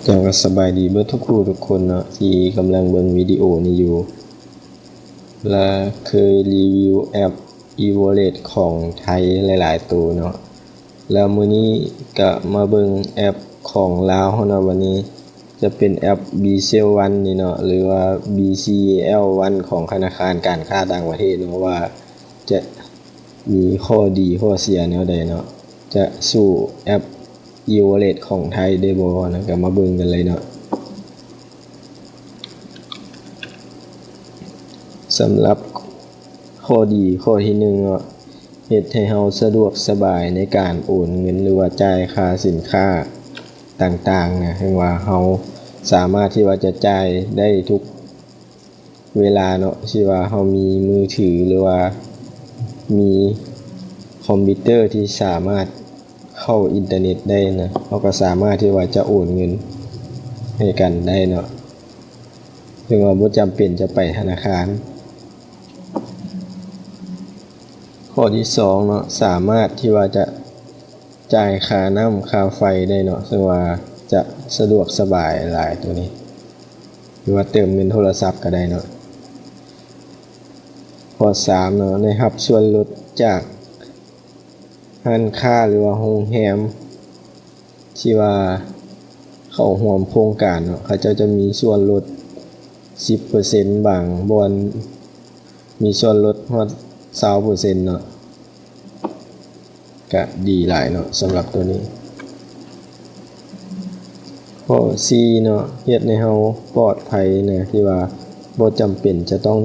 ເຈົ້າ ກໍສະບາຍດີເບິດທຸກຜູ້ທຸກຄົນເນາະ ທີ່ກຳລັງເບິ່ງວິດີໂອນີ້ຢູ່ ແລະ ເຄີຍຣີວິວແອັບ e-wallet ຂອງໄທຫຼາຍໆໂຕເນາະ ແລ້ວມື້ນີ້ກໍມາເບິ່ງແອັບຂອງລາວເຮົາເນາະ ບັດນີ້ຈະເປັນແອັບ Bicel One ນີ້ເນາະ ຫຼືວ່າ BCL One ຂອງທະນາຄານການຄ້າຕ່າງປະເທດເນາະ ວ່າຈະ ມີຂໍ້ດີຂໍ້ເສຍແນວໃດເນາະ ຈະສູ້ແອັບ e-wallet ຂອງໄທໄດ້ບໍ່ນະ ກໍມາເບິ່ງກັນເລີຍເນາະ. ສຳລັບຂໍ້ດີຂໍ້ທີໜຶ່ງເນາະ ເຮັດໃຫ້ເຮົາສະດວກສະບາຍໃນການໂອນເງິນ ຫຼືວ່າຈ່າຍຄ່າສິນຄ້າຕ່າງໆນະ ເຖິງວ່າເຮົາສາມາດທີ່ວ່າຈະຈ່າຍໄດ້ທຸກ ເວລາເນາະ ທີ່ວ່າເຮົາມີມືຖື ຫຼືວ່າມີຄອມພິວເຕີທີ່ສາມາດເຂົ້າອິນເຕີເນັດໄດ້ນະ ເຮົາກໍສາມາດທີ່ວ່າຈະໂອນເງິນໃຫ້ກັນໄດ້ເນາະ ເຖິງວ່າບໍ່ຈຳເປັນຈະໄປທະນາຄານ. ຂໍ້ທີສອງເນາະ ສາມາດທີ່ວ່າຈະ ຈ່າຍຄ່ານ້ຳຄ່າໄຟໄດ້ເນາະ ເຊິ່ງວ່າຈະສະດວກສະບາຍຫຼາຍໂຕນີ້ ຫຼືວ່າເຕີມເງິນໂທລະສັບກໍໄດ້ເນາະ. ຂໍ້ສາມເນາະ ໄດ້ຮັບສ່ວນລົດຈາກຮ້ານຄ້າ ຫຼືວ່າໂຮງແຮມ ທີ່ວ່າເຂົ້າຮ່ວມໂຄງການເນາະ ເຂົາເຈົ້າຈະມີສ່ວນລົດສິບເປີເຊັນ ບາງບ່ອນມີສ່ວນລົດຮອດຊາວເປີເຊັນເນາະ. ກະດີຫຼາຍເນາະ ສຳລັບໂຕນີ້. ຂໍ້ສີ່ເນາະ ເຮັດໃຫ້ເຮົາປອດໄພນະ ທີ່ວ່າບໍ່ຈຳເປັນຈະຕ້ອງ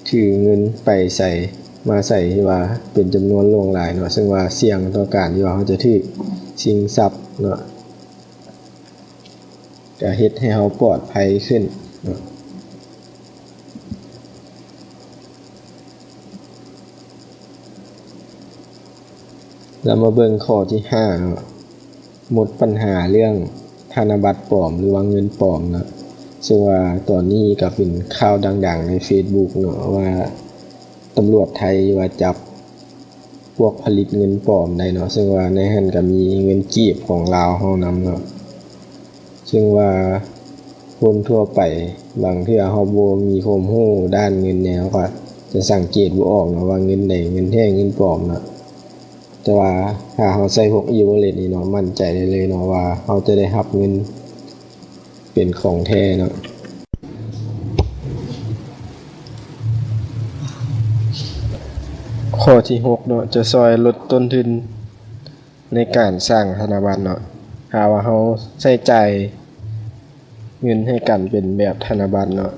ຖືເງິນໄປໃສມາໃສ ທີ່ວ່າເປັນຈຳນວນຫຼວງຫຼາຍເນາະ ເຊິ່ງວ່າສ່ຽງຕໍ່ການທີ່ວ່າເຮົາຈະຖືກຊິງຊັບເນາະ. ກະເຮັດໃຫ້ເຮົາປອດໄພຂຶ້ນເນາະ. ແລ້ວມາເບິ່ງຂໍ້ທີຫ້າເນາະ ໝົດບັນຫາເລື່ອງທະນະບັດປອມ ຫຼືວ່າເງິນປອມເນາະ ເຊິ່ງວ່າຕອນນີ້ກະເປັນຂ່າວດັງໆໃນເຟສບຸກເນາະ ວ່າຕຳຫຼວດໄທວ່າຈັບ ພວກຜະລິດເງິນປອມໄດ້ເນາະ ເຊິ່ງວ່າໃນຫັ້ນກໍມີເງິນກີບຂອງລາວເຮົານຳເນາະ ເຊິ່ງວ່າຄົນທົ່ວໄປບາງເທື່ອເຮົາບໍ່ມີຄວາມຮູ້ດ້ານເງິນແນວ ເຮົາກໍຈະສັງເກດບໍ່ອອກເນາະວ່າເງິນໃດເງິນແທ້ເງິນປອມເນາະ ແຕ່ວ່າຖ້າເຮົາໃຊ້ພວກ e-wallet ນີ້ເນາະ ໝັ້ນໃຈໄດ້ເລີຍເນາະວ່າເຮົາຈະໄດ້ຮັບເງິນ ເປັນຂອງແທ້ເນາະ. ຂໍ້ທີຫົກເນາະ ຈະຊ່ອຍລົດຕົ້ນທຶນໃນການສ້າງທະນະບັດເນາະ ຖ້າວ່າເຮົາໃຊ້ຈ່າຍເງິນໃຫ້ກັນເປັນແບບທະນະບັດເນາະ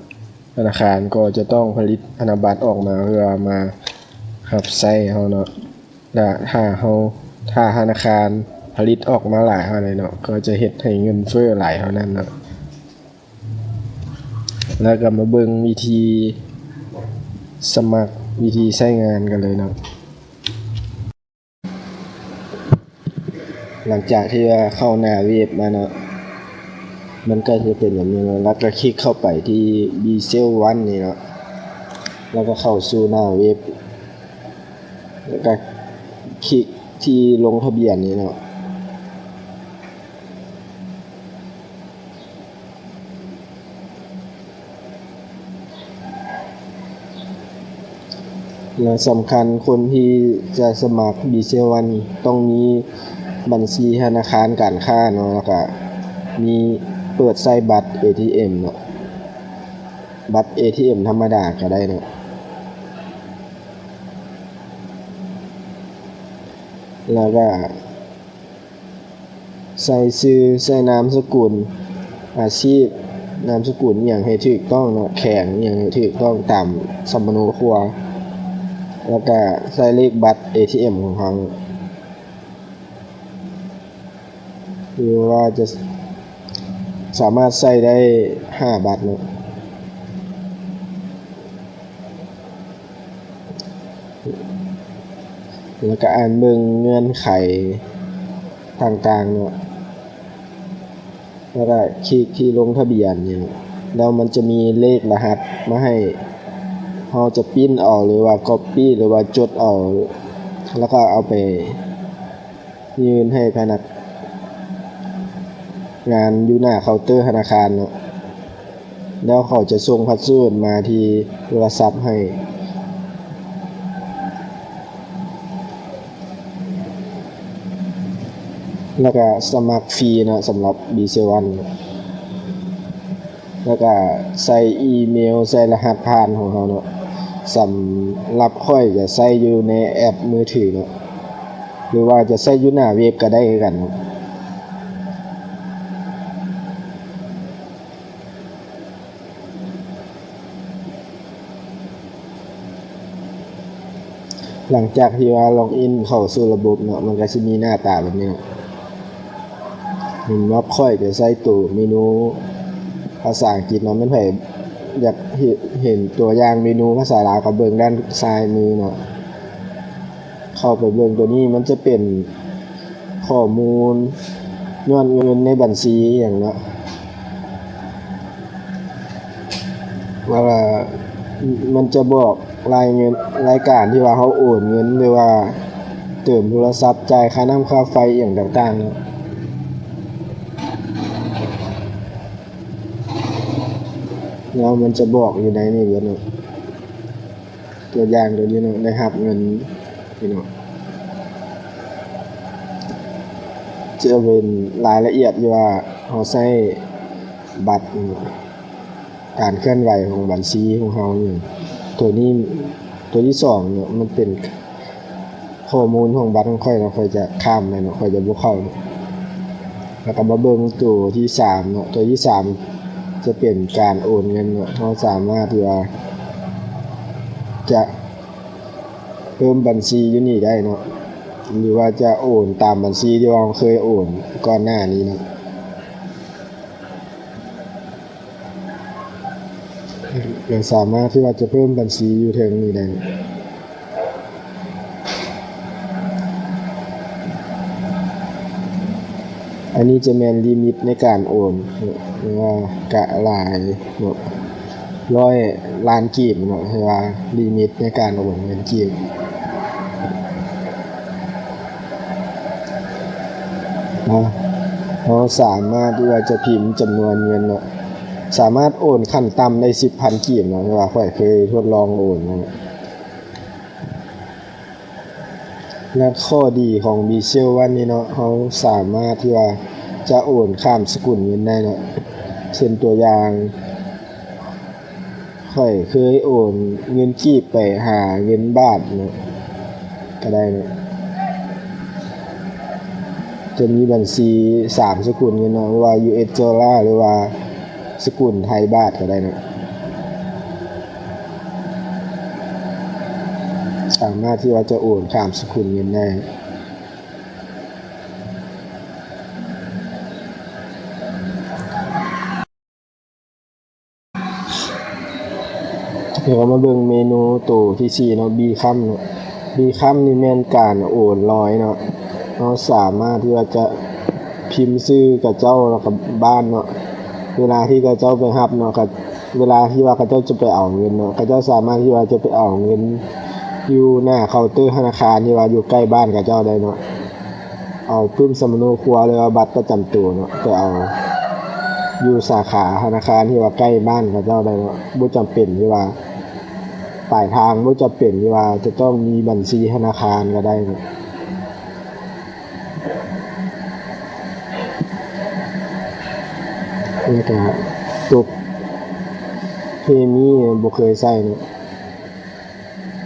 ທະນາຄານກໍຈະຕ້ອງຜະລິດທະນະບັດອອກມາເພື່ອມາຮັບໃຊ້ເຮົາເນາະ. ລະຖ້າເຮົາ ຖ້າທະນາຄານຜະລິດອອກມາຫຼາຍເທົ່າໃດເນາະ ກໍຈະເຮັດໃຫ້ເງິນເຟີ້ຫຼາຍເທົ່ານັ້ນເນາະ. ລະກໍມາເບິ່ງວິທີສະໝັກ ວິທີໃຊ້ງານກັນເລີຍເນາະ. ຫຼັງຈາກທີ່ວ່າເຂົ້າໜ້າເວັບມາເນາະ ມັນກໍຈະເປັນແບບນີ້ເນາະ ລະກໍຄລິກເຂົ້າໄປທີ່ Bicel One ນີ້ເນາະ ລະກໍເຂົ້າສູ່ໜ້າເວັບ ລະກະຄລິກທີ່ລົງທະບຽນນີ້ເນາະ ແລະ ສຳຄັນຄົນທີ່ຈະສະໝັກ Bicel One ຕ້ອງມີບັນຊີທະນາຄານການຄ້າເນາະ ລະກະມີເປີດໃຊ້ບັດ ເອທີເອັມ ເນາະ ບັດ ເອທີເອັມ ທຳມະດາກໍໄດ້ເນາະ ແລ້ວກໍໃສ່ຊື່ ໃສ່ນາມສະກຸນ ອາຊີບ ນາມສະກຸນອີ່ຫຍັງໃຫ້ຖືກຕ້ອງເນາະ ແຂວງອີ່ຫຍັງໃຫ້ຖືກຕ້ອງຕາມສຳມະໂນຄົວ ແລ້ວກໍໃສ່ເລກບັດ ເອທີເອັມ ຂອງເຮົາ. ຫຼືວ່າຈະສາມາດໃສ່ໄດ້ຫ້າບັດເນາະ ແລ້ວກໍອ່ານເບິ່ງເງື່ອນໄຂຕ່າງໆເນາະ ແລ້ວກໍຄລິກທີ່ລົງທະບຽນນີ້ ແລ້ວມັນຈະມີເລກລະຫັດມາໃຫ້ ເຮົາຈະປຣິ້ນເອົາ ຫຼືວ່າກັອບປີ້ ຫຼືວ່າຈົດເອົາ ແລ້ວກໍເອົາໄປ ຍື່ນໃຫ້ພະນັກ ງານຢູ່ໜ້າເຄົາເຕີທະນາຄານເນາະ, ແລ້ວເຂົາຈະສົ່ງພາສເວີດມາທີ່ໂທລະສັບໃຫ້ ແລ້ວກະສະໝັກຟຣີເນາະ ສຳລັບບີເຊລວັນເນາະ. ແລ້ວກະໃສ່ອີເມວ ໃສ່ລະຫັດຜ່ານຂອງເຮົາເນາະ. ສຳລັບຂ້ອຍຈະໃຊ້ຢູ່ໃນແອັບມືຖືເນາະ ຫຼືວ່າຈະໃຊ້ຢູ່ໜ້າເວັບກະໄດ້ຄືກັນເນາະ. ຫຼັງຈາກທີ່ວ່າລັອກອິນເຂົ້າສູ່ລະບົບເນາະ, ມັນກະຊິມີໜ້າຕາແບບນີ້ເນາະ. ເຫັນວ່າຂ້ອຍຈະໃຊ້ໂຕເມນູພາສາອັງກິດເນາະ, ແມ່ນໃຜຢາກເຫັນ ເຫັນຕົວຢ່າງເມນູພາສາລາວ ກະເບິ່ງດ້ານຊ້າຍມືເນາະ. ເຂົ້າໄປເບິ່ງໂຕນີ້ ມັນຈະເປັນຂໍ້ມູນຍອດເງິນໃນບັນຊີອີ່ຫຍັງເນາະ. ວ່າ ມັນຈະບອກລາຍເງິນ ລາຍການທີ່ວ່າເຮົາໂອນເງິນ ຫຼືວ່າເຕີມໂທລະສັບ, ຈ່າຍຄ່ານ້ຳຄ່າໄຟອີ່ຫຍັງຕ່າງໆເນາະ. ແລ້ວມັນຈະບອກຢູ່ໃນນີ້ເບິດເນາະ. ຕົວຢ່າງໂຕນີ້ເນາະ, ໄດ້ຮັບເງິນ ພີ່ນ້ອງ ຈະເປັນລາຍລະອຽດທີ່ວ່າເຮົາໃຊ້ບັດ ການເຄື່ອນໄຫວຂອງບັນຊີຂອງເຮົານີ້. ໂຕນີ້ ໂຕທີສອງເນາະ ມັນເປັນຂໍ້ມູນຂອງບັດຂອງຂ້ອຍເນາະ, ຂ້ອຍຈະຂ້າມໄປເນາະ, ຂ້ອຍຈະບໍ່ເຂົ້າເນາະ. ແລ້ວກໍມາເບິ່ງໂຕທີສາມເນາະ, ໂຕທີສາມຈະເປັນການໂອນເງິນເນາະ. ເຮົາສາມາດທີ່ວ່າຈະເພີ່ມບັນຊີຢູ່ນີ້ໄດ້ເນາະ ຫຼືວ່າຈະໂອນຕາມບັນຊີທີ່ວ່າເຮົາເຄີຍໂອນກ່ອນໜ້ານີ້ເນາະ. ແລະ ສາມາດທີ່ວ່າຈະເພີ່ມບັນຊີຢູ່ເທິງນີ້ໄດ້. ອັນນີ້ຈະແມ່ນລິມິດໃນການໂອນ ຫຼືວ່າກະຫຼາຍເນາະ, ຮ້ອຍລ້ານກີບເນາະ, ເອີ້ນວ່າລິມິດໃນການໂອນເງິນກີບ. ເຮົາ ເຮົາສາມາດທີ່ວ່າຈະພິມຈຳນວນເງິນເນາະ, ສາມາດໂອນຂັ້ນຕ່ຳໄດ້ສິບພັນກີບເນາະ, ເພາະວ່າຂ້ອຍເຄີຍທົດລອງໂອນເນາະ. ແລະ ຂໍ້ດີຂອງ Bizel One ນີ້ເນາະ, ເຮົາສາມາດທີ່ວ່າຈະໂອນຂ້າມສະກຸນເງິນໄດ້ເນາະ. ເຊັ່ນຕົວຢ່າງ ຂ້ອຍເຄີຍໂອນເງິນກີບໄປຫາເງິນບາດເນາະ ກະໄດ້ເນາະ. ຈະມີບັນຊີສາມສະກຸນເງິນເນາະ, ບໍ່ວ່າ US Dollar ຫຼືວ່າສະກຸນໄທບາດກະໄດ້ເນາະ. ສາມາດທີ່ວ່າຈະໂອນຂ້າມສະກຸນເງິນໄດ້. ແລ້ວກໍມາເບິ່ງເມນູໂຕທີສີ່ເນາະ, Become ເນາະ. Become ນີ້ແມ່ນການໂອນລອຍເນາະ, ເຮົາສາມາດທີ່ວ່າຈະພິມຊື່ຂະເຈົ້າ ແລ້ວກໍບ້ານເນາະ, ເວລາທີ່ຂະເຈົ້າໄປຮັບເນາະ, ເວລາທີ່ວ່າຂະເຈົ້າຈະໄປເອົາເງິນເນາະ, ຂະເຈົ້າສາມາດທີ່ວ່າຈະໄປເອົາເງິນຢູ່ໜ້າເຄົາເຕີທະນາຄານທີ່ວ່າຢູ່ໃກ້ບ້ານຂະເຈົ້າໄດ້ເນາະ. ເອົາປຶ້ມສຳມະໂນຄົວ ຫຼືວ່າບັດປະຈຳໂຕເນາະ ໄປເອົາຢູ່ສາຂາທະນາຄານທີ່ວ່າໃກ້ບ້ານເຂົາເຈົ້າໄດ້ເນາະ, ບໍ່ຈຳເປັນທີ່ວ່າ ປາຍທາງ ບໍ່ຈຳເປັນທີ່ວ່າຈະຕ້ອງມີບັນຊີທະນາຄານກໍໄດ້ເນາະ. ແລ້ວກໍຕົກ PayMe ບໍ່ເຄີຍໃຊ້ເນາະ.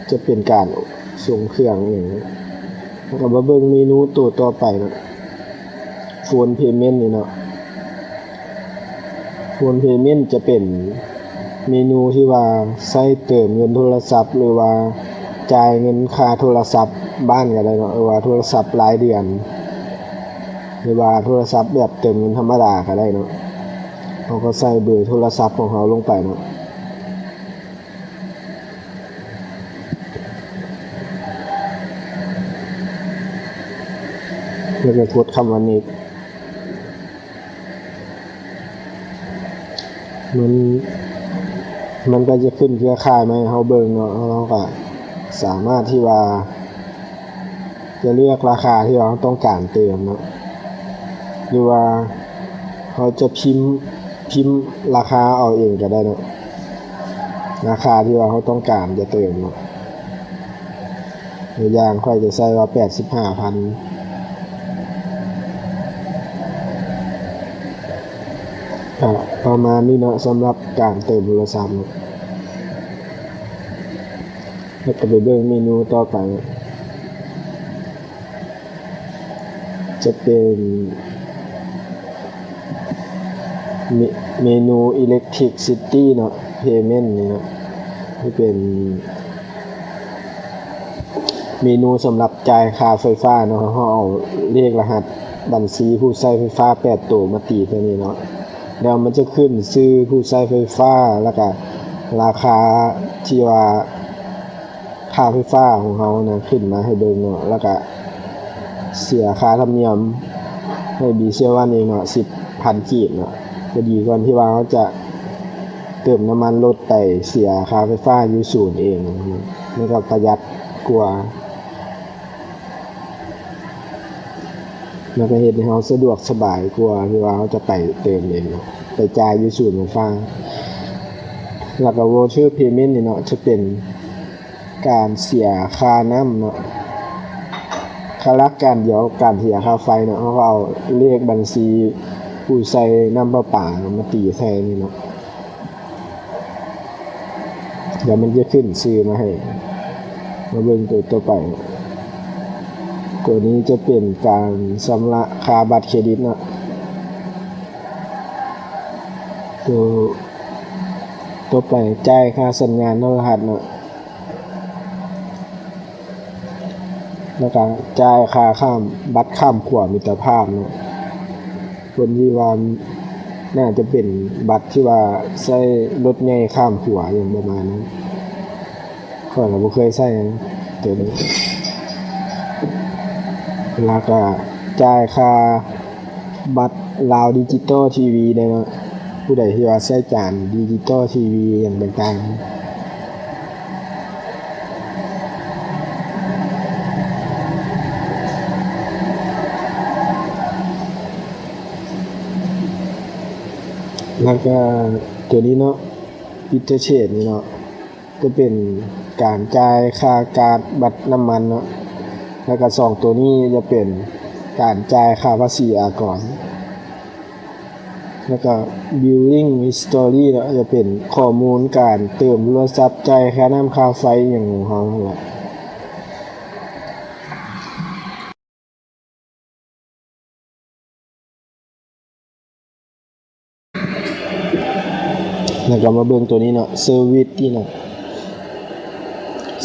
ຈະເປັນການສົ່ງເຄື່ອງອີ່ຫຍັງ. ແລ້ວກໍມາເບິ່ງເມນູໂຕຕໍ່ໄປເນາະ, Phone Payment ນີ້ເນາະ. Phone Payment ຈະເປັນເມນູທີ່ວ່າໃຊ້ເຕີມເງິນໂທລະສັບ ຫຼືວ່າຈ່າຍເງິນຄ່າໂທລະສັບບ້ານກໍໄດ້ເນາະ, ຫຼືວ່າໂທລະສັບລາຍເດືອນ ຫຼືວ່າໂທລະສັບແບບເຕີມເງິນທຳມະດາກໍໄດ້ເນາະ. ເຮົາກໍໃສ່ເບີໂທລະສັບຂອງເຮົາລົງໄປເນາະ. ແລ້ວກໍກົດຄຳວ່າ Next ມັນ ມັນກໍຈະຂຶ້ນເຄືອຂ່າຍມາໃຫ້ເຮົາເບິ່ງເນາະ, ເຮົາກໍສາມາດທີ່ວ່າຈະເລືອກລາຄາທີ່ວ່າເຮົາຕ້ອງການເຕີມເນາະ ຫຼືວ່າ ເຮົາຈະພິມ ພິມລາຄາເອົາເອງກໍໄດ້ເນາະ, ລາຄາທີ່ວ່າເຮົາຕ້ອງການຈະເຕີມເນາະ. ຕົວຢ່າງຂ້ອຍຈະໃສ່ວ່າແປດສິບຫ້າພັນ ກໍປະມານນີ້ເນາະ ສຳລັບການເຕີມໂທລະສັບເນາະ. ແລ້ວກໍໄປເບິ່ງເມນູຕໍ່ໄປ ຈະເປັນເມ ເມນູ Electricity ເນາະ, Payment ນີ້ເນາະ, ທີ່ເປັນເມນູສຳລັບຈ່າຍຄ່າໄຟຟ້າເນາະ. ເຮົາເອົາເລກລະຫັດບັນຊີຜູ້ໃຊ້ໄຟຟ້າແປດໂຕມາຕີໃສ່ນີ້ເນາະ, ແລ້ວມັນຈະຂຶ້ນຊື່ຜູ້ໃຊ້ໄຟຟ້າ ແລ້ວກະລາຄາທີ່ວ່າ ຄ່າໄຟຟ້າຂອງເຮົານະ ຂຶ້ນມາໃຫ້ເບິ່ງເນາະ, ແລ້ວກະເສຍຄ່າທຳນຽມໃຫ້ Biselwan ເອງເນາະ ສິບພັນກີບເນາະ. ກໍດີກວ່າທີ່ວ່າເຮົາຈະເຕີມນ້ຳມັນລົດໄປເສຍຄ່າໄຟຟ້າຢູ່ສູນເອງ, ມັນກໍປະຢັດກວ່າ ແລ້ວກໍເຮັດໃຫ້ເຮົາສະດວກສະບາຍກວ່າທີ່ວ່າເຮົາຈະໄປເຕີມເອງເນາະ, ໄປຈ່າຍຢູ່ສູນໄຟຟ້າ. ແລ້ວກໍ Water Payment ນີ້ເນາະ ຈະເປັນ ການເສຍຄ່ານ້ຳເນາະ, ກະຫຼັກການດຽວກັບການເສຍຄ່າໄຟເນາະ, ເຮົາກໍເອົາເລກບັນຊີຜູ້ໃຊ້ນ້ຳປະປາມາຕີໃສ່ນີ້ເນາະ, ແລ້ວມັນຈະຂຶ້ນຊື່ມາໃຫ້. ມາເບິ່ງໂຕຕໍ່ໄປ, ໂຕນີ້ຈະເປັນການຊຳລະຄ່າບັດເຄຣດິດເນາະ. ໂຕຕໍ່ໄປ ຈ່າຍຄ່າສັນຍານໂທລະທັດເນາະ. ແລ້ວກະຈ່າຍຄ່າຂ້າມ ບັດຂ້າມຂົວມິດຕະພາບເນາະ, ເພິ່ນທີ່ວ່າໜ້າຈະເປັນບັດທີ່ວ່າໃຊ້ລົດໃຫຍ່ຂ້າມຂົວ ຫຍັງປະມານນັ້ນ, ຂ້ອຍກໍບໍ່ເຄີຍໃຊ້ນະໂຕນີ້. ແລ້ວກະຈ່າຍຄ່າ ບັດລາວດິຈິຕອນທີວີໄດ້ເນາະ, ຜູ້ໃດທີ່ວ່າໃຊ້ຈານດິຈິຕອນທີວີຫຍັງຕ່າງໆ. ແລ້ວກະໂຕນີ້ເນາະ ອິນເຕີເຊນນີ້ເນາະ ຈະເປັນການຈ່າຍຄ່າກາດບັດນ້ຳມັນເນາະ, ແລ້ວກະສອງໂຕນີ້ຈະເປັນການຈ່າຍຄ່າພາສີອາກອນ, ແລ້ວກະ Billing History ເນາະ ຈະເປັນຂໍ້ມູນການເຕີມໂທລະສັບ, ຈ່າຍຄ່ານ້ຳຄ່າໄຟອີ່ຫຍັງຂອງເຮົາຫັ້ນແຫຼະ. ແລ້ວກໍມາເບິ່ງໂຕນີ້ເນາະ ເຊີວິດນີ້ນະ,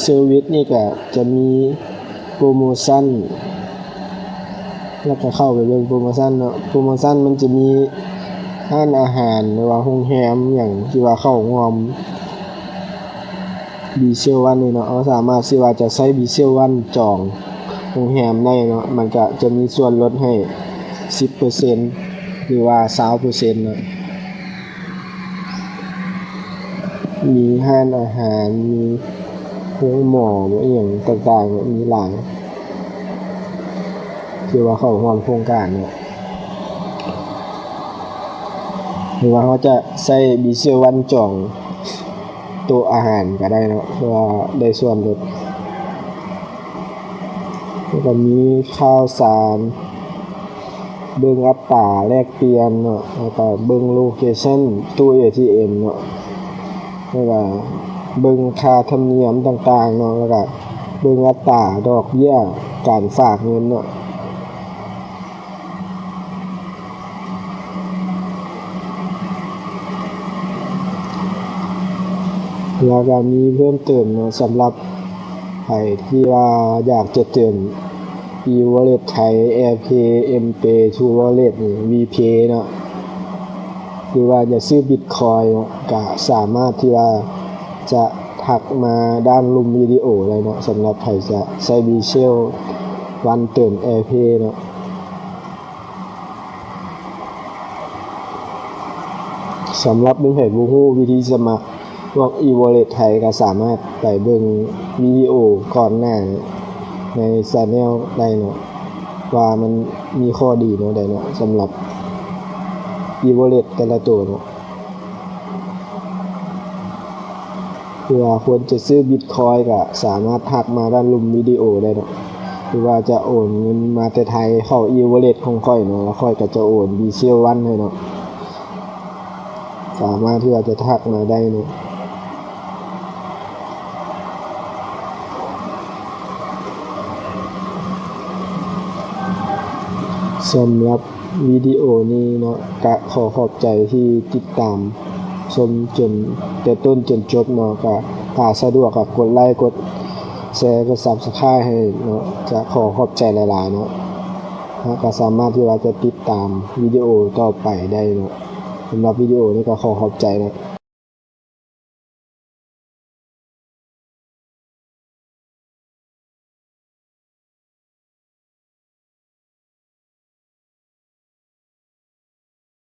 ເຊີວິດນີ້ກໍຈະມີໂປຣໂມຊັນ, ແລ້ວກໍເຂົ້າໄປເບິ່ງໂປຣໂມຊັນເນາະ. ໂປຣໂມຊັນມັນຈະມີຮ້ານອາຫານ ຫຼືວ່າໂຮງແຮມຫຍັງທີ່ວ່າເຂົ້າຮ່ວມ Biselwan ນີ້ເນາະ, ເຮົາສາມາດທີ່ວ່າຈະໃຊ້ Biselwan ຈອງໂຮງແຮມໄດ້ເນາະ, ມັນກະຈະມີສ່ວນລົດໃຫ້ສິບເປີເຊັນ ຫຼືວ່າຊາວເປີເຊັນເນາະ. ມີຮ້ານອາຫານ, ມີໂຮງໝໍ ອີ່ຫຍັງຕ່າງໆເນາະ, ມີຫຼາຍ ທີ່ວ່າເຂົ້າຮ່ວມໂຄງການເນາະ. ຫຼືວ່າເຮົາຈະໃຊ້ Biselwan ຈອງໂຕະອາຫານກໍໄດ້ເນາະ ເພື່ອໄດ້ສ່ວນລົດ. ແລ້ວກໍມີຂ່າວສານ, ເບິ່ງອັດຕາແລກປ່ຽນເນາະ, ແລ້ວກໍເບິ່ງໂລເຄຊັນຕູ້ ເອທີເອັມ ເນາະ, ແລ້ວກໍເບິ່ງຄ່າທຳນຽມຕ່າງໆເນາະ, ແລ້ວກໍເບິ່ງອັດຕາດອກເບ້ຍການຝາກເງິນເນາະ. ແລ້ວກໍມີເພີ່ມເຕີມເນາະ, ສຳລັບໃຜທີ່ວ່າຢາກຈະເຕີມ e-wallet ໄທ AirPay, MPay, True Wallet ນີ້ VPay ເນາະ, ຫຼືວ່າຈະຊື້ Bitcoin ເນາະ, ກໍສາມາດທີ່ວ່າຈະທັກມາດ້ານລຸ່ມວິດີໂອໄດ້ເນາະ, ສຳລັບໃຜຈະໃຊ້ Biselwan ເຕີມ AirPay ເນາະ. ສຳລັບເປັນໃຜບໍ່ຮູ້ວິທີສະໝັກພວກ e-wallet ໄທ ກໍສາມາດໄປເບິ່ງວິດີໂອກ່ອນໜ້າໃນ channel ໄດ້ເນາະ ວ່າມັນມີຂໍ້ດີແນວໃດເນາະ ສຳລັບ e-wallet ແຕ່ລະໂຕເນາະ. ຫຼືວ່າຄົນຈະຊື້ Bitcoin ກໍສາມາດທັກມາດ້ານລຸ່ມວິດີໂອໄດ້ເນາະ. ຫຼືວ່າຈະໂອນເງິນມາແຕ່ໄທເຂົ້າ e-wallet ຂອງຂ້ອຍເນາະ, ແລ້ວຂ້ອຍກໍຈະໂອນ BCL One ໃຫ້ເນາະ. ສາມາດທີ່ວ່າຈະທັກມາໄດ້ເນາະ. ສຳລັບວິດີໂອນີ້ເນາະ ກະຂໍຂອບໃຈທີ່ຕິດຕາມຊົມຈົນແຕ່ຕົ້ນຈົນຈົບເນາະ. ກະຖ້າສະດວກກະກົດໄລ ກົດແຊ ກົດ Subscribe ໃຫ້ເນາະ. ກະຂໍຂອບໃຈຫຼາຍໆເນາະ. ເຮົາກະສາມາດທີ່ວ່າຈະຕິດຕາມວິດີໂອຕໍ່ໄປໄດ້ເນາະ. ສຳລັບວິດີໂອນີ້ກະຂໍຂອບໃຈເນາະ.